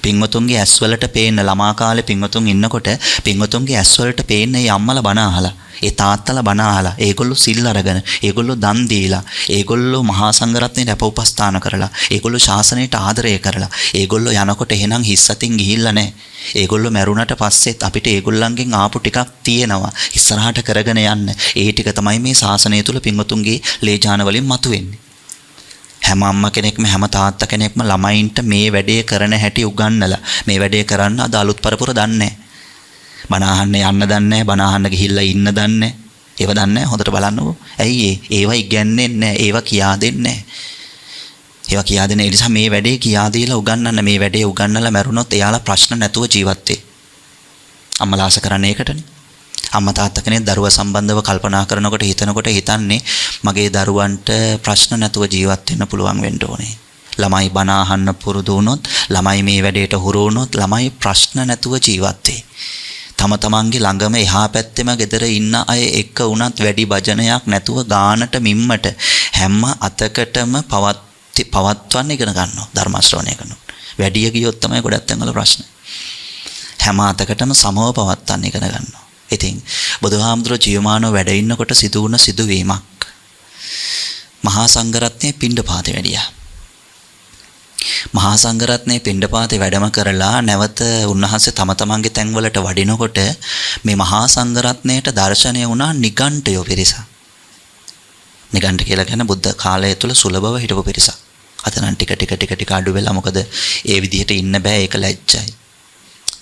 පින්වතුන්ගේ ඇස් වලට පේන ළමා කාලේ පින්වතුන් ඉන්නකොට පින්වතුන්ගේ ඇස් වලට පේන ඒ අම්මලා බණ අහලා, ඒ තාත්තලා බණ අහලා, ඒගොල්ලෝ සිල් අරගෙන, ඒගොල්ලෝ දන් දීලා, ඒගොල්ලෝ මහා සංඝරත්නයට අප උපස්ථාන කරලා, ඒගොල්ලෝ ශාසනයට ආදරය කරලා, ඒගොල්ලෝ යනකොට එහෙනම් හිස් අතින් ගිහිල්ලා නැහැ. ඒගොල්ලෝ මැරුණට පස්සෙත් අපිට ඒගොල්ලන්ගෙන් ආපු ටිකක් තියෙනවා ඉස්සරහට කරගෙන යන්න. ඒ ටික තමයි මේ ශාසනය තුල පින්වතුන්ගේ ලේජාන වලින් මතුවෙන්නේ. හැම අම්මා කෙනෙක්ම හැම තාත්තා කෙනෙක්ම ළමයින්ට මේ වැඩේ කරන හැටි උගන්වලා, මේ වැඩේ කරන්න අද අලුත් පරපුර දන්නේ නැහැ. බණ අහන්න යන්න දන්නේ නැහැ, බණ අහන්න ගිහිල්ලා ඉන්න දන්නේ නැහැ. ඒව දන්නේ නැහැ. හොඳට බලන්නකෝ. ඇයි ඒ? ඒවා ඉගැන්නෙන්නේ නැහැ, ඒවා කියා දෙන්නේ නැහැ. ඒවා කියා දෙන නිසා මේ වැඩේ කියා දීලා උගන්වන්න, මේ වැඩේ උගන්වලා මැරුණොත් එයාලා ප්‍රශ්න නැතුව ජීවත් වෙයි. අම්මලා ආස කරන්නේ ඒකටනේ. අම්මා තාත්තා කෙනෙක් දරුවා සම්බන්ධව කල්පනා කරනකොට හිතනකොට හිතන්නේ මගේ දරුවන්ට ප්‍රශ්න නැතුව ජීවත් වෙන්න පුළුවන් වෙන්න ඕනේ. ළමයි බණ අහන්න පුරුදු වුණොත්, ළමයි මේ වැඩේට හුරු වුණොත් ළමයි ප්‍රශ්න නැතුව ජීවත් වෙයි. තම තමන්ගේ ළඟම එහා පැත්තෙම ගෙදර ඉන්න අය එක්ක වුණත් වැඩි භජනයක් නැතුව ගානට මිම්මට හැම අතකටම පවත්වන්න ඉගෙන ගන්නවා ධර්ම ශ්‍රවණය කරනවා. වැඩි ගියොත් තමයි ගොඩක් තැන්වල ප්‍රශ්න. හැම අතකටම සමව පවත්වන්න ඉගෙන ගන්නවා. ඉතින් බුදුහාමුදුරුවෝ ජීවමානව වැඩ ඉන්නකොට සිදු වුණ සිදුවීමක්. මහා සංඝරත්නයේ පිණ්ඩපාතේ වැඩියා. මහා සංඝරත්නයේ පිණ්ඩපාතේ වැඩම කරලා නැවත උන්වහන්සේ තම තමන්ගේ තැන්වලට වඩිනකොට මේ මහා සංඝරත්නයට දර්ශනය වුණා නිගණ්ඨයෝ පිරිසක්. නිගණ්ඨ කියලා කියන්නේ බුද්ධ කාලය තුල සුලභව හිටපු පිරිසක්. අද නම් ටික ටික ටික ටික අඩු වෙලා, මොකද ඒ විදිහට ඉන්න බෑ, ඒක ලැජ්ජයි.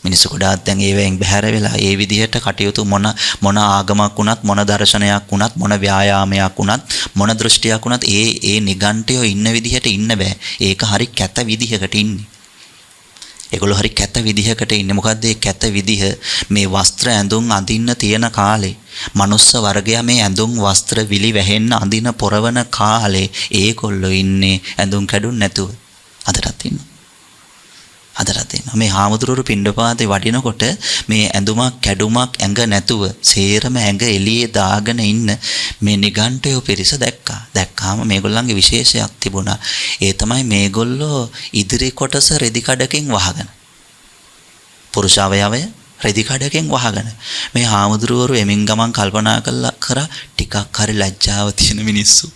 මිනිස්සු ගොඩාක් දැන් ඒවෙන් බැහැර වෙලා ඒ විදිහට කටයුතු මොන මොන ආගමක් වුණත්, මොන දර්ශනයක් වුණත්, මොන ව්‍යායාමයක් වුණත්, මොන දෘෂ්ටියක් වුණත් ඒ ඒ නිගණ්ඨයෝ ඉන්න විදිහට ඉන්න බෑ. ඒක හරි කැත විදිහකට ඉන්නේ. ඒගොල්ලෝ හරි කැත විදිහකට ඉන්නේ. මොකද්ද ඒ කැත විදිහ? මේ වස්ත්‍ර ඇඳුම් අඳින්න තියෙන කාලේ, මනුස්ස වර්ගයා මේ ඇඳුම් වස්ත්‍ර විලි වැහෙන්න අඳින පොරවන කාලේ ඒගොල්ලෝ ඉන්නේ ඇඳුම් කැඩුම් නැතුව. අදටත් ඉන්නවා. අදටත් ඉන්නවා. මේ හාමුදුරුවෝ පිණ්ඩපාතේ වඩිනකොට මේ ඇඳුමක් කැඩුමක් ඇඟ නැතුව සේරම ඇඟ එළියේ දාගෙන ඉන්න මේ නිගණ්ඨයෝ පිරිස දැක්කා. දැක්කාම මේගොල්ලන්ගේ විශේෂයක් තිබුණා. ඒ තමයි මේගොල්ලෝ ඉදිරි කොටස රෙදි කඩකින් වහගෙන, පුරුෂ අවයවය රෙදි කඩකින් වහගෙන මේ හාමුදුරුවෝ එමින් ගමන් කල්පනා කළා කරා ටිකක් හරි ලැජ්ජාව තියෙන මිනිස්සු.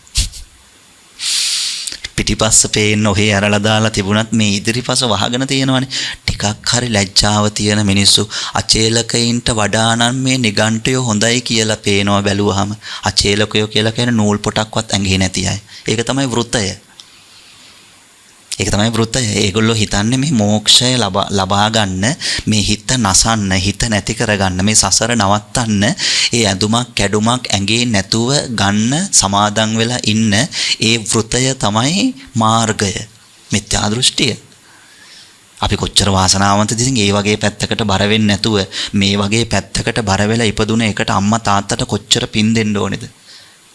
පිටිපස්ස පේන්න ඔහේ ඇරලා දාලා තිබුණත් මේ ඉදිරිපස වහගෙන තියෙනවනේ. ටිකක් හරි ලැජ්ජාව තියෙන මිනිස්සු අචේලකයින්ට වඩා නම් මේ නිගණ්ඨයෝ හොඳයි කියලා පේනවා බැලුවහම. අචේලකයෝ කියලා කියන්නේ නූල් පොටක්වත් ඇඟේ නැති අය. ඒක තමයි වෘතය. ඒක තමයි වෘතය. ඒගොල්ලෝ හිතන්නේ මේ මෝක්ෂය ලබා ගන්න, මේ හිත නසන්න, හිත නැති කරගන්න, මේ සසර නවත්තන්න ඒ ඇඳුමක් කැඩුමක් ඇඟේ නැතුව ගන්න සමාදන් වෙලා ඉන්න ඒ වෘතය තමයි මාර්ගය. මිත්‍යා දෘෂ්ටිය. අපි කොච්චර වාසනාවන්තද ඉතින් ඒ වගේ පැත්තකට බර වෙන්නේ නැතුව මේ වගේ පැත්තකට බර වෙලා ඉපදුන එකට අම්මා තාත්තට කොච්චර පින් දෙන්න ඕනේද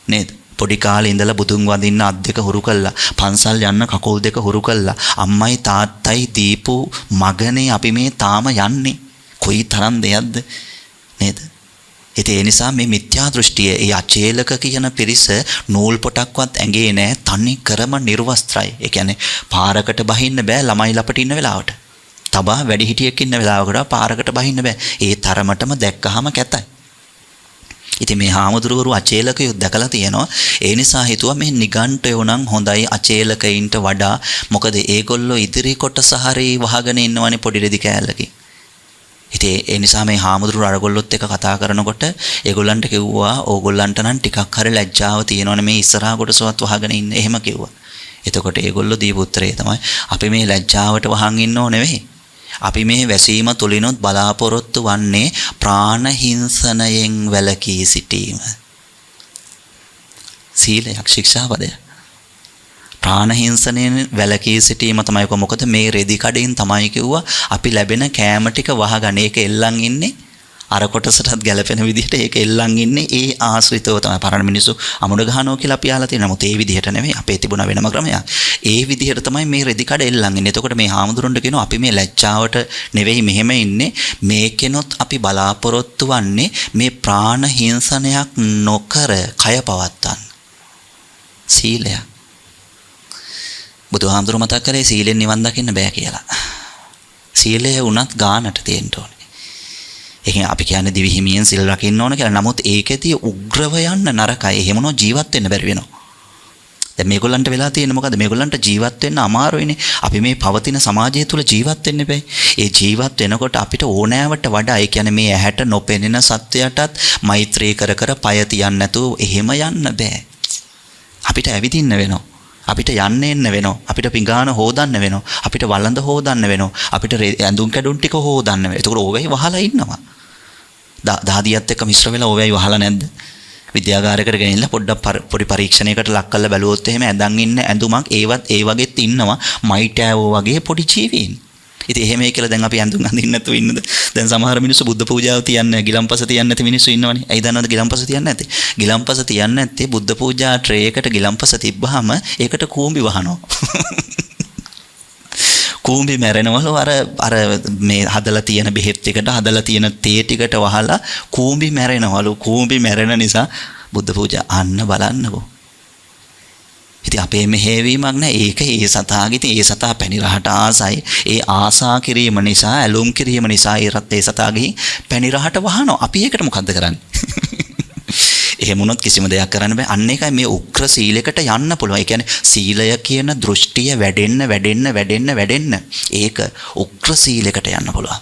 නේද? පොඩි කාලේ ඉඳලා බුදුන් වඳින්න අත් දෙක හුරු කළා, පන්සල් යන්න කකුල් දෙක හුරු කළා, අම්මයි තාත්තයි දීපු මගනේ අපි මේ තාම යන්නේ. කොයි තරම් දෙයක්ද නේද? ඉතින් ඒ නිසා මේ මිත්‍යා දෘෂ්ටිය, ඒ අචේලක කියන පිරිස නූල් පොටක්වත් ඇඟේ නෑ, තනි කරම නිර්වස්ත්‍රයි. ඒ කියන්නේ පාරකට බහින්න බෑ ළමයි ලපට ඉන්න වෙලාවට. තබා වැඩිහිටියෙක් ඉන්න වෙලාවකට පාරකට බහින්න බෑ. ඒ තරමටම දැක්කහම කැතයි. ඉතින් මේ හාමුදුරුවරු අචේලකයෝ දැකලා තියෙනවා. ඒ නිසා හිතුවා මේ නිගණ්ඨයෝ නම් හොඳයි අචේලකයින්ට වඩා. මොකද ඒගොල්ලෝ ඉදිරි කොටස හරි වහගෙන ඉන්නවනේ පොඩි රෙදි කෑල්ලකින්. ඉතින් ඒ නිසා මේ හාමුදුරුවෝ අරගොල්ලොත් එක්ක කතා කරනකොට ඒගොල්ලන්ට කිව්වා ඕගොල්ලන්ට නම් ටිකක් හරි ලැජ්ජාව තියෙනවනේ මේ ඉස්සරහා කොටසවත් වහගෙන ඉන්න. එහෙම කිව්වා. එතකොට ඒගොල්ලෝ දීපු උත්තරේ තමයි අපි මේ ලැජ්ජාවට වහන් ඉන්නෝ නෙවෙයි. අපි මේ වැසීම තුලිනුත් බලාපොරොත්තු වන්නේ ප්‍රාණ හිංසනයෙන් වැළකී සිටීම. සීලයක්, ශික්ෂාපදයක්. ප්‍රාණ හිංසනයෙන් වැළකී සිටීම තමයි. මොකද මේ රෙදි කඩෙන් තමයි කිව්වා අපි ලැබෙන කෑම ටික වහගන්න. ඒක එල්ලන් ඉන්නේ අර කොටසටත් ගැලපෙන විදිහට ඒක එල්ලන් ඉන්නේ ඒ ආශ්‍රිතව තමයි. පරණ මිනිස්සු අමුඩ ගහනවා කියලා අපි අහලා තියෙනවා. නමුත් ඒ විදිහට නෙමෙයි. අපේ තිබුණ වෙනම ක්‍රමයක්. ඒ විදිහට තමයි මේ රෙදි කඩ එල්ලන් ඉන්නේ. එතකොට මේ හාමුදුරන්ට කියනවා අපි මේ ලැජ්ජාවට නෙවෙයි මෙහෙම ඉන්නේ. මේකෙනොත් අපි බලාපොරොත්තු වන්නේ මේ ප්‍රාණ හිංසනයක් නොකර කය පවත්වන්න. සීලයක්. බුදුහාමුදුරුවෝ මතක් කරේ සීලෙන් නිවන් දකින්න බෑ කියලා. සීලය වුණත් ගානට තියෙන්න ඕනේ. ඒ අපි කියන්නේ දිවි හිමියෙන් සිල් රකින්න ඕන කියලා. නමුත් ඒකෙදී උග්‍රව යන්න නරකයි. එහෙම වුණොත් ජීවත් වෙන්න බැරි වෙනවා. දැන් මේගොල්ලන්ට වෙලා තියෙන්නේ මොකද? මේගොල්ලන්ට ජීවත් වෙන්න අමාරුයිනේ. අපි මේ පවතින සමාජය තුල ජීවත් වෙන්න බෑ. ඒ ජීවත් වෙනකොට අපිට ඕනෑවට වඩා, ඒ කියන්නේ මේ ඇහැට නොපෙනෙන සත්වයටත් මෛත්‍රී කර කර පය තියන්න නැතුව එහෙම යන්න බෑ. අපිට ඇවිදින්න වෙනවා. අපිට යන්න එන්න වෙනවා. අපිට පිඟාන හොදන්න වෙනවා. අපිට වළඳ හොදන්න වෙනවා. අපිට ඇඳුම් කැඩුම් ටික හොදන්න වෙනවා. එතකොට ඕවෙයි වහලා ඉන්නවා. දාදියත් එක්ක මිශ්‍ර වෙලා ඕවෙයි වහලා නැද්ද? විද්‍යාගාරයකට ගෙනිල්ලා පොඩ්ඩක් පොඩි පරීක්ෂණයකට ලක් කරලා බැලුවොත් එහෙම ඇඳන් ඉන්න ඇඳුමක් ඒවත් ඒ වගේත් ඉන්නවා මයිටෑවෝ වගේ පොඩි ජීවීන්. ඉතින් එහෙම කියලා දැන් අපි ඇඳුම් අඳින්න නැතුව ඉන්නද? දැන් සමහර මිනිස්සු බුද්ධ පූජාව තියන්නේ නැහැ, ගිලම්පස තියන්නේ නැති මිනිස්සු ඉන්නවනේ. ඇයි දන්නවද ගිලම්පස තියන්නේ නැත්තේ? ගිලම්පස තියන්නේ නැත්තේ බුද්ධ පූජා ට්‍රේ එකට ගිලම්පස තිබ්බහම ඒකට කූඹි වහනවා. කූඹි මැරෙනවලු අර අර මේ හදලා තියෙන බෙහෙත් ටිකට හදලා තියෙන තේ ටිකට වහලා කූඹි මැරෙනවලු. කූඹි මැරෙන නිසා බුද්ධ පූජා අන්න බලන්නකෝ. ඉතින් අපේ මෙහෙයවීමක් නෑ. ඒක ඒ සතාගේ ඉතින් ඒ සතා පැණි රහට ආසයි. ඒ ආසා කිරීම නිසා, ඇලුම් කිරීම නිසා ඒ රත් ඒ සතා ගිහින් පැණි රහට වහනවා. අපි ඒකට මොකද්ද කරන්නේ? එහෙම වුණොත් කිසිම දෙයක් කරන්න බෑ. අන්න ඒකයි මේ උග්‍ර සීලයකට යන්න පුළුවන්. ඒ කියන්නේ සීලය කියන දෘෂ්ටිය වැඩෙන්න වැඩෙන්න වැඩෙන්න වැඩෙන්න ඒක උග්‍ර සීලයකට යන්න පුළුවන්.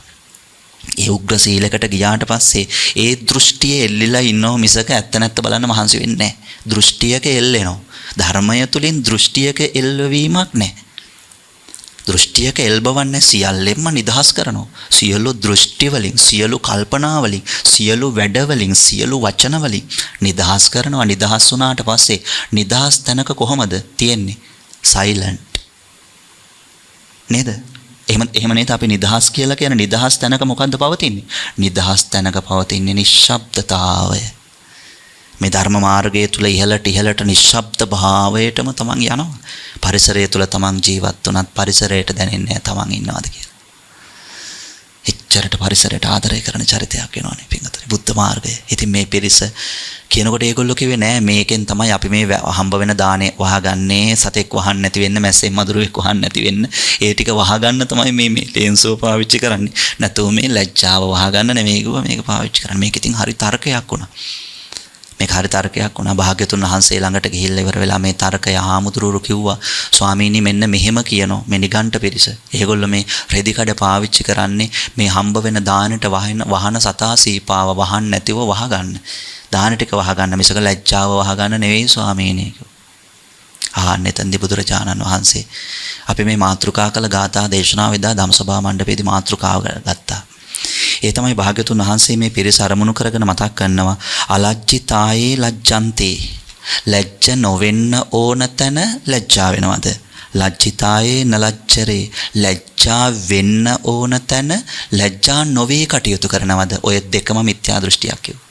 ඒ උග්‍ර සීලකට ගියාට පස්සේ ඒ දෘෂ්ටියේ එල්ලිලා ඉන්නව මිසක ඇත්ත නැත්ත බලන්න මහන්සි වෙන්නේ නැහැ. දෘෂ්ටියක එල්ලෙනවා. ධර්මය තුලින් දෘෂ්ටියක එල්ලවීමක් නැහැ. දෘෂ්ටියක එල්බවන්නේ සියල්ලෙන්ම නිදහස් කරනවා. සියලු දෘෂ්ටි වලින්, සියලු කල්පනා වලින්, සියලු වැඩ වලින්, සියලු වචන වලින් නිදහස් කරනවා. නිදහස් වුණාට පස්සේ නිදහස් තැනක කොහොමද තියෙන්නේ? සයිලන්ට්. නේද? එහෙම එහෙම නේද? අපි නිදහස් කියලා කියන නිදහස් තැනක මොකද්ද පවතින්නේ? නිදහස් තැනක පවතින්නේ නිශ්ශබ්දතාවය. මේ ධර්ම මාර්ගය තුල ඉහළට ඉහළට නිශ්ශබ්ද භාවයටම තමන් යනවා. පරිසරය තුල තමන් ජීවත් වුණත් පරිසරයට දැනෙන්නේ නැහැ තමන් ඉන්නවද කියලා. එච්චරට පරිසරයට ආදරය කරන චරිතයක් වෙනවනේ පින්වතුනි, බුද්ධ මාර්ගය. ඉතින් මේ පිරිස කියනකොට ඒගොල්ලෝ කිව්වේ නෑ, මේකෙන් තමයි අපි මේ හම්බ වෙන දානේ වහගන්නේ, සතෙක් වහන්න නැති වෙන්න, මැස්සෙන් මදුරුවෙක් වහන්න නැති වෙන්න, ඒ ටික වහගන්න තමයි මේ මේ ලේන්සුව පාවිච්චි කරන්නේ. නැතුව මේ ලැජ්ජාව වහගන්න නෙමෙයි කිව්වා මේක පාවිච්චි කරන්නේ. මේක ඉතින් හරි තර්කයක් වුණා. මේක හරි තර්කයක් වුණා. භාග්‍යතුන් වහන්සේ ළඟට ගිහිල්ලා ඉවර වෙලා මේ තර්කය හාමුදුරුවෝ කිව්වා, ස්වාමීනි මෙන්න මෙහෙම කියනවා මේ නිගණ්ඨ පිරිස. ඒගොල්ලෝ මේ රෙදි කඩ පාවිච්චි කරන්නේ මේ හම්බ වෙන දානෙට වහන සතා සීපාව වහන්න නැතිව වහගන්න. දාන ටික වහගන්න මිසක ලැජ්ජාව වහගන්න නෙවෙයි ස්වාමීනි කිව්වා. ආන්න එතනදී බුදුරජාණන් වහන්සේ අපි මේ මාතෘකා කළ ගාථා දේශනාව එදා ධම්සභා මණ්ඩපයේදී මාතෘකාව ගත්තා. ඒ තමයි භාග්‍යතුන් වහන්සේ මේ පිරිස අරමුණු කරගෙන මතක් කරනවා, අලජ්ජිතායේ ලජ්ජන්තේ, ලැජ්ජ නොවෙන්න ඕන තැන ලැජ්ජා වෙනවද? ලජ්ජිතායේ නලජ්ජරේ, ලැජ්ජා වෙන්න ඕන තැන ලැජ්ජා නොවේ කටයුතු කරනවද? ඔය දෙකම මිත්‍යා දෘෂ්ටියක් කිව්වා.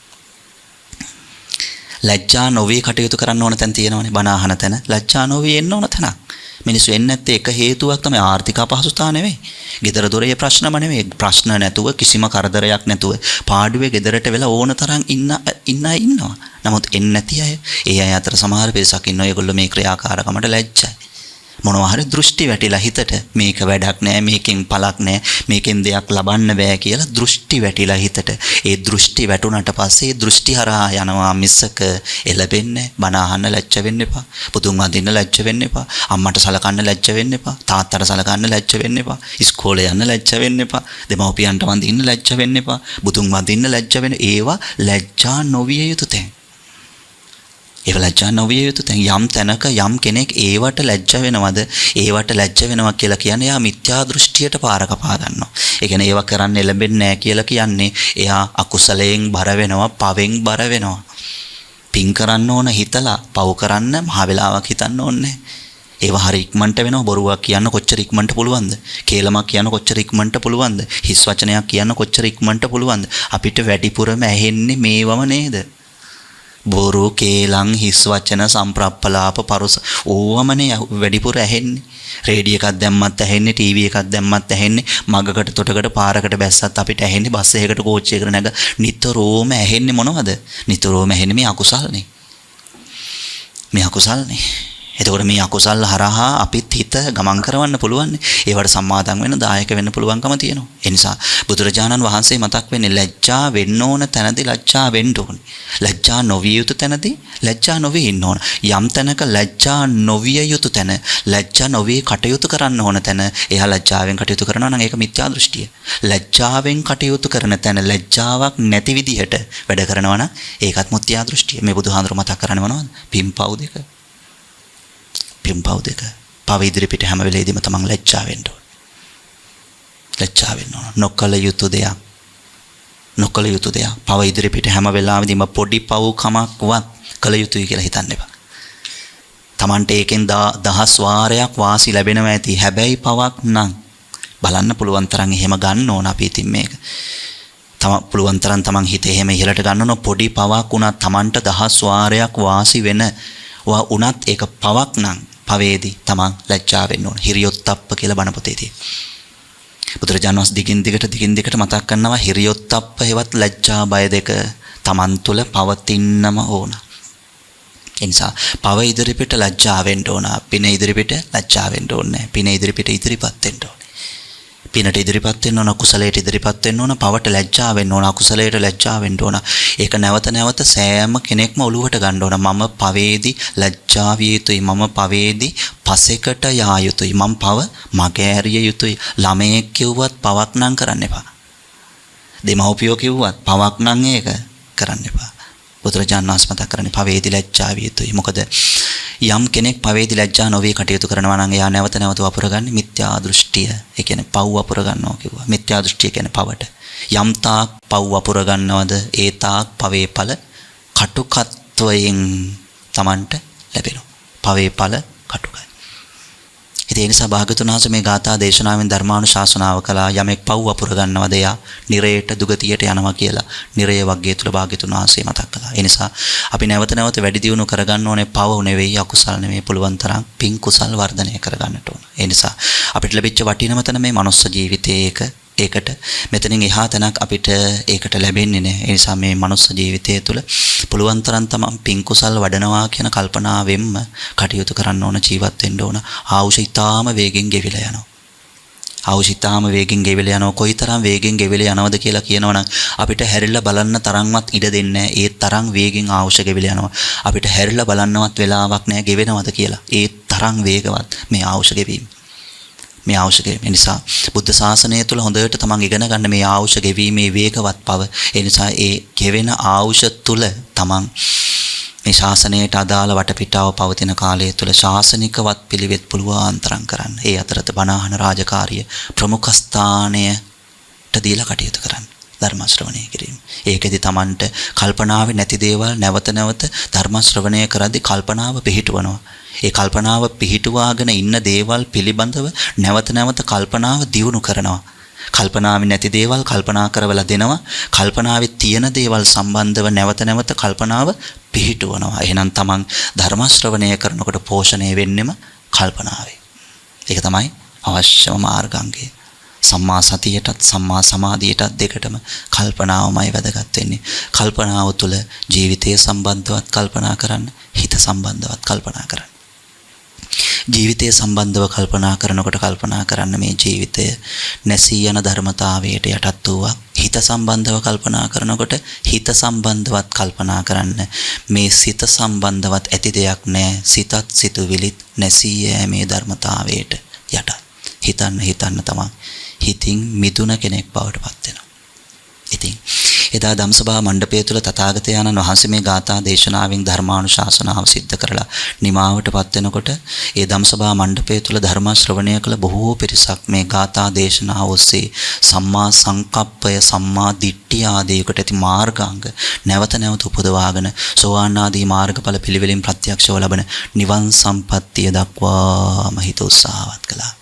ලැජ්ජා නොවේ කටයුතු කරන්න ඕන තැන තියෙනවනේ, බණ අහන තැන ලැජ්ජා නොවේ එන්න ඕන තැනක්. මිනිස්සු එන්නේ නැත්තේ එක හේතුවක් තමයි ආර්ථික අපහසුතාව නෙවෙයි. ගෙදර දොරේ ප්‍රශ්නම නෙවෙයි. ප්‍රශ්න නැතුව, කිසිම කරදරයක් නැතුව පාඩුවේ ගෙදරට වෙලා ඕන තරම් ඉන්න ඉන්න අය ඉන්නවා. නමුත් එන්නේ නැති අය, ඒ අය අතර සමහර පිරිසක් ඉන්නවා. ඒගොල්ලෝ මේ ක්‍රියාකාරකමට ලැජ්ජයි. මොනවා හරි දෘෂ්ටි වැටිලා හිතට, මේක වැඩක් නෑ, මේකෙන් පළක් නෑ, මේකෙන් දෙයක් ලබන්න බෑ කියලා දෘෂ්ටි වැටිලා හිතට. ඒ දෘෂ්ටි වැටුණාට පස්සේ ඒ දෘෂ්ටි හරහා යනවා මිසක එළබෙන්නේ. බණ අහන්න ලැජ්ජ වෙන්න එපා, බුදුන් වඳින්න ලැජ්ජ වෙන්න එපා, අම්මට සලකන්න ලැජ්ජ වෙන්න එපා, තාත්තට සලකන්න ලැජ්ජ වෙන්න එපා, ඉස්කෝලේ යන්න ලැජ්ජ වෙන්න එපා, දෙමව්පියන්ට වඳින්න ලැජ්ජ වෙන්න එපා, බුදුන් වඳින්න ලැජ්ජ වෙන්න. ඒවා ලැජ්ජා නොවිය යුතු තැන්. ඒව ලැජ්ජා නොවිය යුතු තැන්. යම් තැනක යම් කෙනෙක් ඒවට ලැජ්ජ වෙනවද, ඒවට ලැජ්ජ වෙනවා කියලා කියන්නේ එයා මිත්‍යා දෘෂ්ටියට පාර කපා ගන්නවා. ඒ කියන්නේ ඒවා කරන්න එළඹෙන්නේ නැහැ කියලා කියන්නේ එයා අකුසලයෙන් බර වෙනවා, පවෙන් බර වෙනවා. පින් කරන්න ඕන හිතලා පව් කරන්න මහ වෙලාවක් හිතන්න ඕනේ. ඒවා හරි ඉක්මනට වෙනවා. බොරුවක් කියන්න කොච්චර ඉක්මනට පුළුවන්ද? කේලමක් කියන්න කොච්චර ඉක්මනට පුළුවන්ද? හිස් වචනයක් කියන්න කොච්චර ඉක්මනට පුළුවන්ද? අපිට වැඩිපුරම ඇහෙන්නේ මේවම නේද? බොරු, කේලම්, හිස් වචන, සම්ප්‍රප්පලාප, පරුස ඕවමනේ වැඩිපුර ඇහෙන්නේ. රේඩියෝ එකක් දැම්මත් ඇහෙන්නේ, ටීවී එකක් දැම්මත් ඇහෙන්නේ, මගකට තොටකට පාරකට බැස්සත් අපිට ඇහෙන්නේ, බස් එකකට කෝච්චි එකකට නැග නිතරම ඇහෙන්නේ මොනවද? නිතරම ඇහෙන්නේ මේ අකුසල්නේ. මේ අකුසල්නේ. එතකොට මේ අකුසල් හරහා අපිත් හිත ගමන් කරවන්න පුළුවන්. ඒවට සම්මාදන් වෙන්න, දායක වෙන්න පුළුවන්කම තියෙනවා. ඒ නිසා බුදුරජාණන් වහන්සේ මතක් වෙන්නේ ලැජ්ජා වෙන්න ඕන තැනදී ලැජ්ජා වෙන්න ඕනේ. ලැජ්ජා නොවිය යුතු තැනදී ලැජ්ජා නොවී ඉන්න ඕන. යම් තැනක ලැජ්ජා නොවිය යුතු තැන, ලැජ්ජා නොවී කටයුතු කරන්න ඕන තැන, එයා ලැජ්ජාවෙන් කටයුතු කරනවා නම් ඒක මිත්‍යා දෘෂ්ටිය. ලැජ්ජාවෙන් කටයුතු කරන තැන ලැජ්ජාවක් නැති විදිහට වැඩ කරනවා නම් ඒකත් මිත්‍යා දෘෂ්ටිය. මේ බුදුහාඳුර මතක් කරන්නේ මොනවද? පින්පව් දෙක. පින්පව් දෙක. පව ඉදිරිපිට හැම වෙලේදීම තමන් ලැජ්ජා වෙන්න ඕන. ලැජ්ජා වෙන්න ඕන. නොකල යුතු දෙයක්. නොකල යුතු දෙයක්. පව ඉදිරිපිට හැම වෙලාවෙදීම පොඩි පව්කමක්වත් කළ යුතුයි කියලා හිතන්න එපා. තමන්ට ඒකෙන් දහස් වාරයක් වාසි ලැබෙනවා ඇති. හැබැයි පවක් නම් බලන්න පුළුවන් තරම් එහෙම ගන්න ඕන අපි. ඉතින් මේක තම පුළුවන් තරම් තමන් හිත එහෙම ඉහළට ගන්න ඕන. පොඩි පවක් වුණත් තමන්ට දහස් වාරයක් වාසි වෙන වා වුණත් ඒක පවක් නම් පවේදී තමන් ලැජ්ජා වෙන්න ඕන. හිරියොත්ප්ප කියලා බණ පොතේ තියෙනවා. බුදුරජාණන් වහන්සේ දිගින් දිගට දිගින් දිගට මතක් කරනවා හිරියොත්ප්ප හේවත් ලැජ්ජා බය දෙක තමන් තුළ පවතින්නම ඕන. ඒ නිසා පව ඉදිරිපිට ලැජ්ජා වෙන්න ඕන. පින ඉදිරිපිට ලැජ්ජා වෙන්න ඕනේ නැහැ. පින ඉදිරිපිට ඉදිරිපත් වෙන්න ඕනේ. පිනට ඉදිරිපත් වෙන්න ඕන, කුසලයට ඉදිරිපත් වෙන්න ඕන, පවට ලැජ්ජා වෙන්න ඕන, අකුසලයට ලැජ්ජා වෙන්න ඕන. ඒක නැවත නැවත සෑම කෙනෙක්ම ඔළුවට ගන්න ඕන. මම පවේදී ලැජ්ජා විය යුතුයි. මම පවේදී පසෙකට යා යුතුයි. මම පව මග ඇරිය යුතුයි. ළමයෙක් කිව්වත් පවක් නම් කරන්න එපා. දෙමව්පියෝ කිව්වත් පවක් නම් ඒක කරන්න එපා. බුදුරජාණන් වහන්සේ මතක් කරන්නේ පවේදී ලැජ්ජා විය යුතුයි. මොකද යම් කෙනෙක් පවේදී ලැජ්ජා නොවේ කටයුතු කරනවා නම් එයා නැවත නැවත වපුරගන්නේ මිත්‍යා දෘෂ්ටිය. ඒ කියන්නේ පව් වපුර ගන්නවා කිව්වා. මිත්‍යා දෘෂ්ටිය කියන්නේ පවට. යම් තාක් පව් වපුර ගන්නවද ඒ තාක් පවේ ඵල කටුකත්වයෙන් Tamanට ලැබෙනවා. පවේ ඵල කටුකයි. ඉතින් ඒ නිසා භාගතුන් වහන්සේ මේ ගාථා දේශනාවෙන් ධර්මානුශාසනාව කළා. යමෙක් පව් වපුර ගන්නවද එයා නිරයට දුගතියට යනවා කියලා නිරය වර්ගය තුල භාගතුන් වහන්සේ මතක් කළා. ඒ නිසා අපි නැවත නැවත වැඩි දියුණු කරගන්න ඕනේ පව නෙවෙයි, අකුසල් නෙවෙයි, පුළුවන් තරම් පින් කුසල් වර්ධනය කරගන්නට ඕන. ඒ නිසා අපිට ලැබිච්ච වටිනම තැන මේ මනුස්ස ජීවිතයේ ඒකට මෙතනින් එහා තැනක් අපිට ඒකට ලැබෙන්නේ නැහැ. ඒ නිසා මේ මනුස්ස ජීවිතය තුළ පුළුවන් තරම් තමන් පින් කුසල් වඩනවා කියන කල්පනාවෙන්ම කටයුතු කරන්න ඕන, ජීවත් වෙන්න ඕන. ආයුෂ ඉතාම වේගෙන් ගෙවිලා යනවා. ආයුෂ ඉතාම වේගෙන් ගෙවිලා යනවා. කොයිතරම් වේගෙන් ගෙවිලා යනවද කියලා කියනවනම් අපිට හැරිලා බලන්න තරම්වත් ඉඩ දෙන්නේ නැහැ. ඒ තරම් වේගෙන් ආයුෂ ගෙවිලා යනවා. අපිට හැරිලා බලන්නවත් වෙලාවක් නැහැ ගෙවෙනවද කියලා. ඒ තරම් වේගවත් මේ ආයුෂ ගෙවීම. මේ ආයුෂ ගෙවීම. ඒ නිසා බුද්ධ ශාසනය තුළ හොඳට තමන් ඉගෙන ගන්න මේ ආයුෂ ගෙවීමේ වේගවත් බව. ඒ නිසා ඒ ගෙවෙන ආයුෂ තුළ තමන් මේ ශාසනයට අදාළ වටපිටාව පවතින කාලය තුළ ශාසනිකවත් පිළිවෙත් පුළුවන් තරම් කරන්න. ඒ අතරත බණ අහන රාජකාරිය ප්‍රමුඛ ස්ථානයට දීලා කටයුතු කරන්න. ධර්ම ශ්‍රවණය කිරීම. ඒකෙදි තමන්ට කල්පනාවේ නැති දේවල් නැවත නැවත ධර්ම ශ්‍රවණය කරද්දී කල්පනාව පිහිටවනවා. ඒ කල්පනාව පිහිටුවාගෙන ඉන්න දේවල් පිළිබඳව නැවත නැවත කල්පනාව දියුණු කරනවා. කල්පනාවේ නැති දේවල් කල්පනා කරවලා දෙනවා. කල්පනාවේ තියෙන දේවල් සම්බන්ධව නැවත නැවත කල්පනාව පිහිටුවනවා. එහෙනම් තමන් ධර්ම ශ්‍රවණය කරනකොට පෝෂණය වෙන්නෙම කල්පනාවේ. ඒක තමයි අවශ්‍යම මාර්ගාංගය. සම්මා සතියටත් සම්මා සමාධියටත් දෙකටම කල්පනාවමයි වැදගත් වෙන්නේ. කල්පනාව තුළ ජීවිතය සම්බන්ධවත් කල්පනා කරන්න, හිත සම්බන්ධවත් කල්පනා කරන්න. ජීවිතය සම්බන්ධව කල්පනා කරනකොට කල්පනා කරන්න මේ ජීවිතය නැසී යන ධර්මතාවයට යටත් වූවක්. හිත සම්බන්ධව කල්පනා කරනකොට හිත සම්බන්ධවත් කල්පනා කරන්න මේ සිත සම්බන්ධවත් ඇති දෙයක් නෑ. සිතත් සිතුවිලිත් නැසී යෑමේ ධර්මතාවයට යටත්. හිතන්න හිතන්න තමන් හිතින් මිදුන කෙනෙක් බවට පත් වෙනවා. ඉතින් එදා ධම්සභා මණ්ඩපය තුල තථාගතයන්න් වහන්සේ මේ ගාථා දේශනාවෙන් ධර්මානුශාසනාව සිද්ධ කරලා නිමාවට පත් වෙනකොට ඒ ධම්සභා මණ්ඩපය තුල ධර්ම ශ්‍රවණය කළ බොහෝ පිරිසක් මේ ගාථා දේශනාව ඔස්සේ සම්මා සංකප්පය, සම්මා දිට්ඨිය ආදීකට ඇති මාර්ගාංග නැවත නැවත උපදවාගෙන සෝවාන් ආදී මාර්ගඵල පිළිවෙලින් ප්‍රත්‍යක්ෂව ලබන නිවන් සම්පත්තිය දක්වාම හිත උත්සාහවත් කළා.